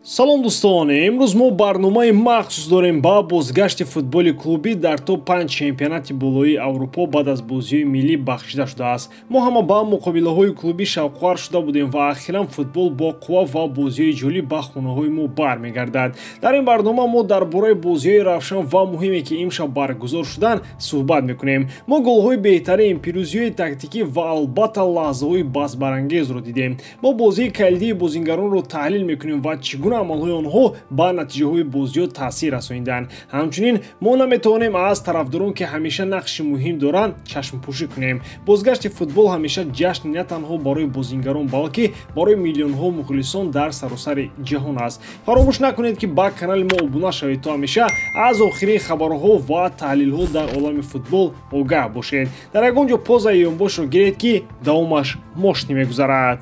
Салом, дӯстон! Имрӯз мо барномаи махсус дорем ба бозгашти футболи клубӣ дар топ 5 чемпионати болоии Аврупо баъд аз бозиҳои миллӣ бахшида шудааст. Мо ҳама ба муқобилаҳои клубӣ шавқовар шуда будем ва ахиран футбол бо қувва ва бозиҳои ҷолиб ба хонаҳои мо бармегардад. Дар ин барнома мо дар бораи бозиҳои равшан ва муҳиме, ки имшаб баргузор шуданд, суҳбат мекунем. Мо голҳои беҳтарин, пирӯзиҳои тактикӣ ва албатта лаҳзаҳои баҳсбарангезро дидем. Мо бозии калидии бозингаронро таҳлил мекунем ва чӣ гуна амалҳои онҳо ба натиҷаҳои бозиҳо таъсир расонидаанд. Ҳамчунин мо наметавонем аз тарафдорон, ки ҳамеша нақши муҳим доранд, чашмпӯшӣ кунем. Бозгашти футбол ҳамеша ҷашни на танҳо барои бозингарон, балки барои миллионҳо мухлисон дар саросари ҷаҳон аст. Фаромӯш накунед, ки ба канали мо обуна шавед, то ҳамеша аз охирин хабарҳо ва таҳлилҳо дар олами футбол огаҳ бошед. Дар ягон ҷо позаи ёнбошро гиред, ки давомаш мошни мегузарад.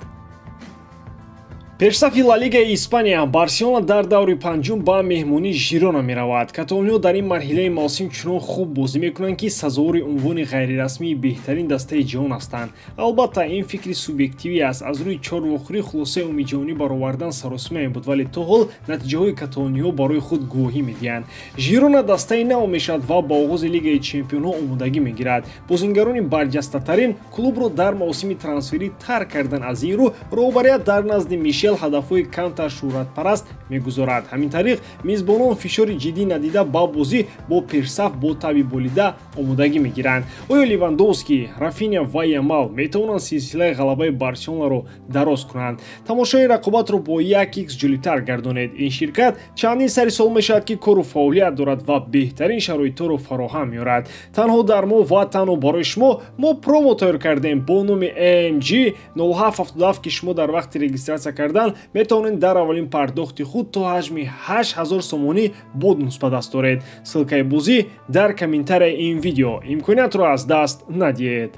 Пешсафи Ла Лигаи Испания Барселона дар даври панҷум ба меҳмонии Жирона меравад. Каталониҳо дар ин марҳилаи мавсим чунон хуб бозӣ мекунанд, ки сазовори унвони ғайрирасмии беҳтарин дастаи ҷаҳон ҳастанд. Албатта, ин фикри субъективӣ аст. Аз рӯи чор вохӯрӣ хулосаи умумиҷаҳонӣ баровардан саросимае буд, вале то ҳол натиҷаҳои каталониҳо барои худ гувоҳӣ медиҳанд. Жирона дастаи нав мешавад ва ба оғози Лигаи чемпионҳо омодагӣ мегирад. Бозингарони барҷастатарин клубро дар мавсими трансферӣ тарк карданд. Аз ин рӯ роҳбарият дар назди Мишел ҳадафҳои камтар шӯҳратпараст мегузорад. Ҳамин тариқ, мизбонон фишори ҷиддӣ надида ба бозӣ бо пешсаф бо таби болида омодагӣ мегиранд. Оё Левандовский, Рафиня ва Ямал метавонанд силсилаи ғалабаи Барселонаро дароз кунанд? Тамошои рақобатро бо 1x ҷолибтар гардонед. Ин ширкат чандин сари сол мешавад, ки кору фаъолият дорад ва беҳтарин шароитҳоро фароҳам меорад. Танҳо дар мо ва танҳо барои шумо мо промо тайёр кардем бо номи AMG 0777, ки шумо дар вақти регистратсия кардан метавонед дар аввалин пардохти худ то ҳаҷми 8000 сомонӣ бонус ба даст доред. Ссылкаи бозӣ дар комментарияи ин видео. Имкониятро аз даст надиҳед.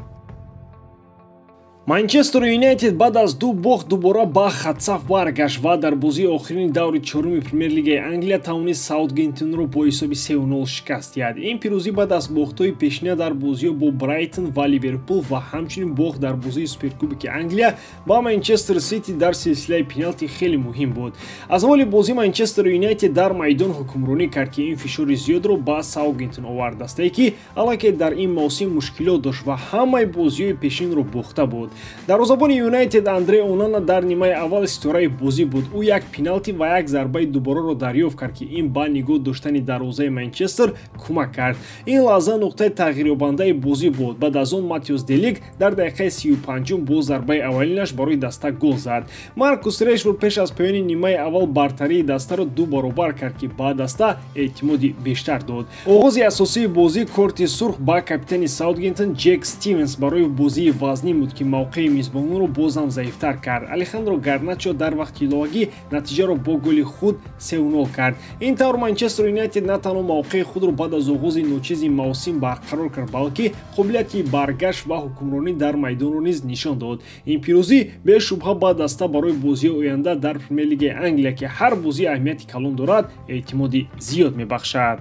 Манчестер Юнайтед баъд аз ду бохт дубора ба хатсаф баргашт ва дар бозии охирини даври чоруми Премер-лигаи Англия тавонист Саутгемптонро бо ҳисоби 3-0 шикаст диҳад. Ин пирӯзӣ баъд аз бохтҳои пешина дар бозиҳо бо Брайтон ва Ливерпул ва ҳамчунин бохт дар бозии Суперкубики Англия ба Манчестер Сити дар силсилаи пеналти хеле муҳим буд. Аз аввали бозӣ Манчестер Юнайтед дар майдон ҳукмронӣ кард, ки ин фишори зиёдро ба Саутгемптон овард, дастае ки аллакай дар ин мавсим мушкилот дошт ва ҳамаи бозиҳои пешинро бохта буд. Дарвозабони Юнайтед Андре Онана дар нимаи аввал ситораи бозӣ буд. Ӯ як пеналти ва як зарбаи дубораро дарёфт кард, ки ин ба нигоҳ доштани дарвозаи Манчестер кӯмак кард. Ин лаҳза нуқтаи тағйирёбандаи бозӣ буд. Баъд аз он Матеус Делик дар дақиқаи 35-ум бо зарбаи аввалинаш барои даста гол зад. Маркус Решфорд пеш аз поёни нимаи аввал бартарии дастаро ду баробар кард, ки ба даста эътимоди бештар дод. Оғози асосии бозӣ корти сурх ба капитани Саутгемптон Ҷек Стивенс барои бозии вазнин буд, ки мавқеи мизбононро бозам заифтар кард. Алехандро Гарначо дар вақти иловагӣ натиҷаро бо голи худ 3-0 кард. Ин тавр Манчестер Юнайтед на танҳо мавқеи худро баъд аз оғози ночизи мавсим барқарор кард, балки қобилияти баргашт ва ҳукмронӣ дар майдонро низ нишон дод. Ин пирӯзӣ бешубҳа ба даста барои бозии оянда дар Премер-лигаи Англия, ки ҳар бозӣ аҳамияти калон дорад, эътимоди зиёд мебахшад.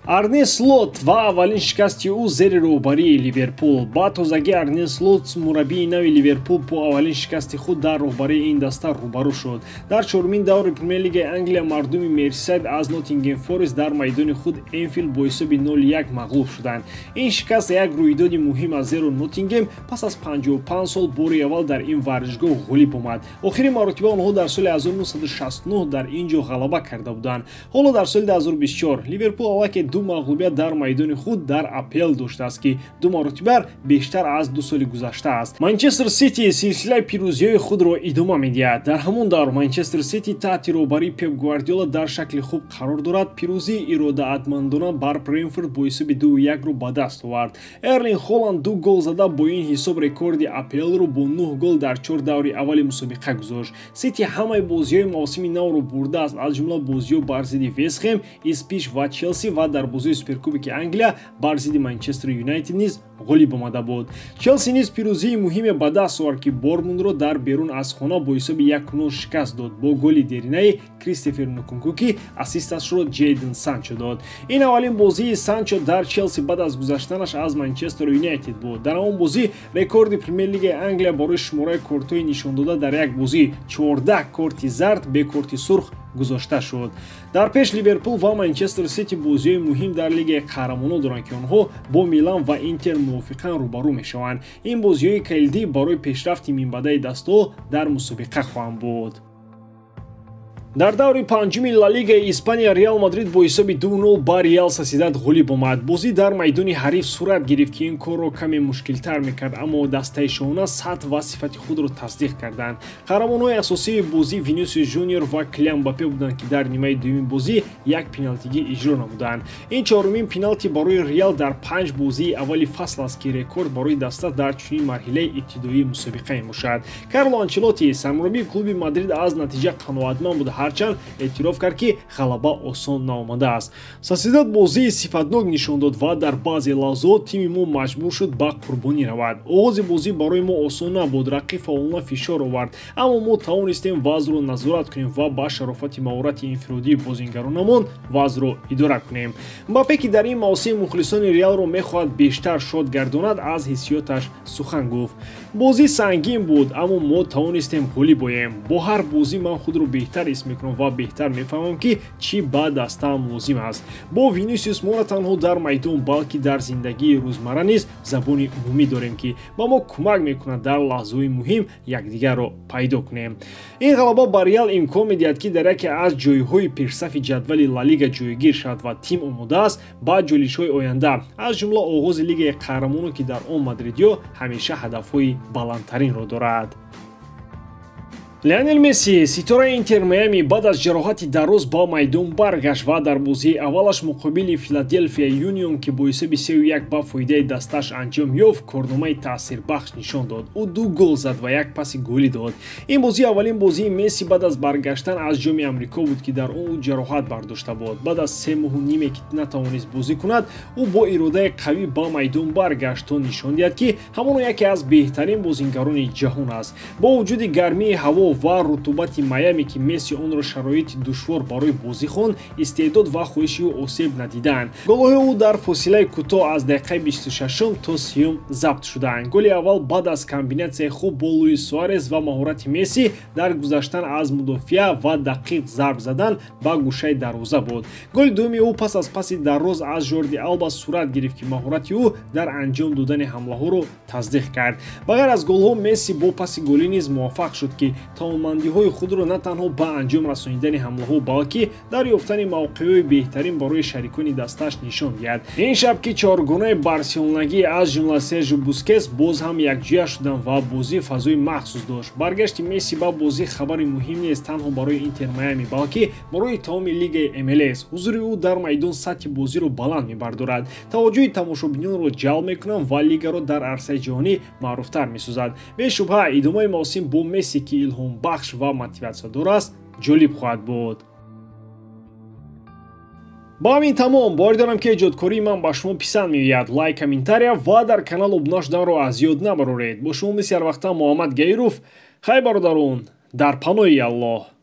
Арне Слот ва аввалин шикасти ӯ зери роҳбарии Ливерпул. Ба тозагӣ Арне Слот, мураббии нави Ливерпул, бо аввалин шикасти худ дар роҳбарии ин даста рӯбарӯ шуд. Дар чорумин даври Премер-лигаи Англия мардуми Мерсисайд аз Ноттингем Форест дар майдони худ Энфилд бо ҳисоби 0-1 мағлуб шуданд. Ин шикаст як рӯйдоди муҳим аст, зеро Ноттингем пас аз 55 сол бори аввал дар ин варзишгоҳ ғолиб омад. Охири маротиба онҳо дар соли 1969 дар ин ҷо ғалаба карда буданд. Ҳоло дар соли 2024 Ливерпул аллакай ду мағлубият дар майдони худ дар АПЛ доштааст, ки ду маротиба бештар аз ду соли гузашта аст. Манчестер Сити силсилаи пирӯзиҳои худро идома медиҳад. Дар ҳамон давр Манчестер Сити таҳти роҳбарии Пеп Гвардиола дар шакли хуб қарор дорад. Пирӯзии иродаатмандона бар Брентфорд бо ҳисоби 2-1-ро ба даст овард. Эрлинг Холанд ду гол зада бо ин ҳисоб рекорди АПЛ-ро бо 9 гол дар чор даври аввали мусобиқа гузошт. Сити ҳамаи бозиҳои мавсими навро бурдааст, аз ҷумла бозиҳо бар зидди Вестҳем, Испич ва Челси ва дар дар бозии Суперкубики Англия бар зидди Манчестер Юнайтед низ ғолиб омада буд. Челси низ пирӯзии муҳиме ба даст овард, ки Бормундро дар берун аз хона бо ҳисоби 1-0 шикаст дод бо голи деринаи Кристофер Нкунку, ки ассисташро Ҷейден Санчо дод. Ин аввалин бозии Санчо дар Челси баъд аз гузаштанаш аз Манчестер Юнайтед буд. Дар он бозӣ рекорди Премер-лигаи Англия барои шумораи кортҳои нишондода дар як бозӣ 14 корти зард бе корти сурх гузошта шуд. Дар пеш Ливерпул ва Манчестер Сити бозиҳои муҳим дар Лигаи қаҳрамонон доранд, ки онҳо бо Милан ва Интер мувофиқан рӯбарӯ мешаванд. Ин бозиҳои калидӣ барои пешрафти минбаъдаи дастаҳо дар мусобиқа хоҳанд буд. Дар даври панҷуми Ла Лигаи Испания Реал Мадрид бо ҳисоби 2-0 ба Реал Сосьедад ғолиб омад. Бозӣ дар майдони ҳариф сурат гирифт, ки ин корро каме мушкилтар мекард, аммо дастаи шоҳона сатҳ ва сифати худро тасдиқ карданд. Қаҳрамонҳои асосии бозӣ Винисиус Жуниор ва Килиан Мбаппе буданд, ки дар нимаи дуюми бозӣ як пеналтигӣ иҷро намуданд. Ин чорумин пеналти барои Реал дар 5 бозии аввали фасл аст, ки рекорд барои даста дар чунин марҳилаи ибтидоии мусобиқа мебошад. Карло Анчелотти, сармураббии клуби Мадрид, аз натиҷа қаноатманд буда, ҳарчанд эътироф кард, ки ғалаба осон наомадааст. Сосьедад бозии сифатнок нишон дод ва дар баъзе лаҳзаҳо тими мо маҷбур шуд ба қурбонӣ равад. Оғози бозӣ барои мо осон набуд, рақиб фаъолона фишор овард, аммо мо тавонистем вазъро назорат кунем ва ба шарофати маҳорати инфиродии бозингаронамон вазъро идора кунем. Мбаппе, ки дар ин мавсим мухлисони Реалро мехоҳад бештар шод гардонад, аз ҳиссиёташ сухан гуфт. Бозӣ сангин буд, аммо мо тавонистем ғолиб оем. Бо ҳар бозӣ ман худро беҳтар ҳис мекунам ва беҳтар мефаҳмам, ки чӣ ба дастаам лозим аст. Бо Винисиус мо на танҳо дар майдон, балки дар зиндагии рӯзмарра низ забони умумӣ дорем, ки ба мо кӯмак мекунад дар лаҳзаҳои муҳим якдигарро пайдо кунем. Ин ғалаба ба Реал имкон медиҳад, ки дар яке аз ҷойҳои пешсафи ҷадвали Ла Лига ҷойгир шавад ва тим омода аст ба ҷолишҳои оянда, аз ҷумла оғози Лигаи қаҳрамонон, ки дар он мадридиё ҳамеша ҳадафҳои баландтаринро дорад. Лионел Месси, ситораи Интер Майами, баъд аз ҷароҳати дароз ба майдон баргашт ва дар бозии аввалаш муқобили Филаделфия Юнион, ки бо ҳисоби 3-1 ба фоидаи дастааш анҷом ёфт, корномаи таъсирбахш нишон дод. Ӯ 2 гол зад ва як паси голӣ дод. Ин бозӣ аввалин бозии Месси баъд аз баргаштан аз Ҷоми Амрико буд, ки дар он ӯ ҷароҳат бардошта буд. Баъд аз 3 моҳу ниме, ки натавонист бозӣ кунад, ӯ бо иродаи қавӣ ба майдон баргашт то нишон диҳад, ки ҳамоно яке аз беҳтарин бозингарони ҷаҳон аст. Бо вуҷуди гармии ҳаво ва рутубати Майами, ки Месси онро шароити душвор барои бозӣ хонд, истеъдод ва хоҳиши ӯ осеб надиданд. Голҳои ӯ дар фосилаи кӯтоҳ аз дақиқаи 26 то 30 забт шуданд. Голи аввал баъд аз комбинатсияи хуб бо Луис Суарес ва маҳорати Месси дар гузаштан аз мудофиа ва дақиқ зарб задан ба гӯшаи дарвоза буд. Голи дуюми ӯ пас аз паси дароз аз Жорди Алба сурат гирифт, ки маҳорати ӯ дар анҷом додани ҳамлаҳоро тасдиқ кард. Ба ғайр аз голҳо, Месси бо паси голӣ низ муваффақ шуд, ки тавонмандиҳои худро на танҳо ба анҷом расонидани ҳамлаҳо, балки дар ёфтани мавқеъҳои беҳтарин барои шарикони дастааш нишон диҳад. Ин шаб, ки чоргунаи барселонагӣ аз ҷумла Сержио Бускетс боз ҳам якҷоя шуданд ва бозӣ фазои махсус дошт. Баргашти Месси ба бозӣ хабари муҳим нест танҳо барои Интер Майами, балки барои тамоми лигаи МЛС. Ҳузури ӯ дар майдон сатҳи бозиро баланд мебардорад, таваҷҷӯҳи тамошобинонро ҷалб мекунад ва лигаро дар арсаи ҷаҳонӣ маъруфтар месозад. Бешубҳа, идомаи мавсим бо Месси, ки илҳомбахш ва мотиватсиядор аст, ҷолиб хоҳад буд. Ба ҳамин тамом. Боварӣ дорам, ки эҷодкории ман ба шумо писанд меояд. Лайк, комментария ва дар канал обуна шуданро аз ёд набароред. Бо шумо мисли ҳар вақта Муҳаммад Гаиров. Хай, бародарон, дар паноҳи Аллоҳ.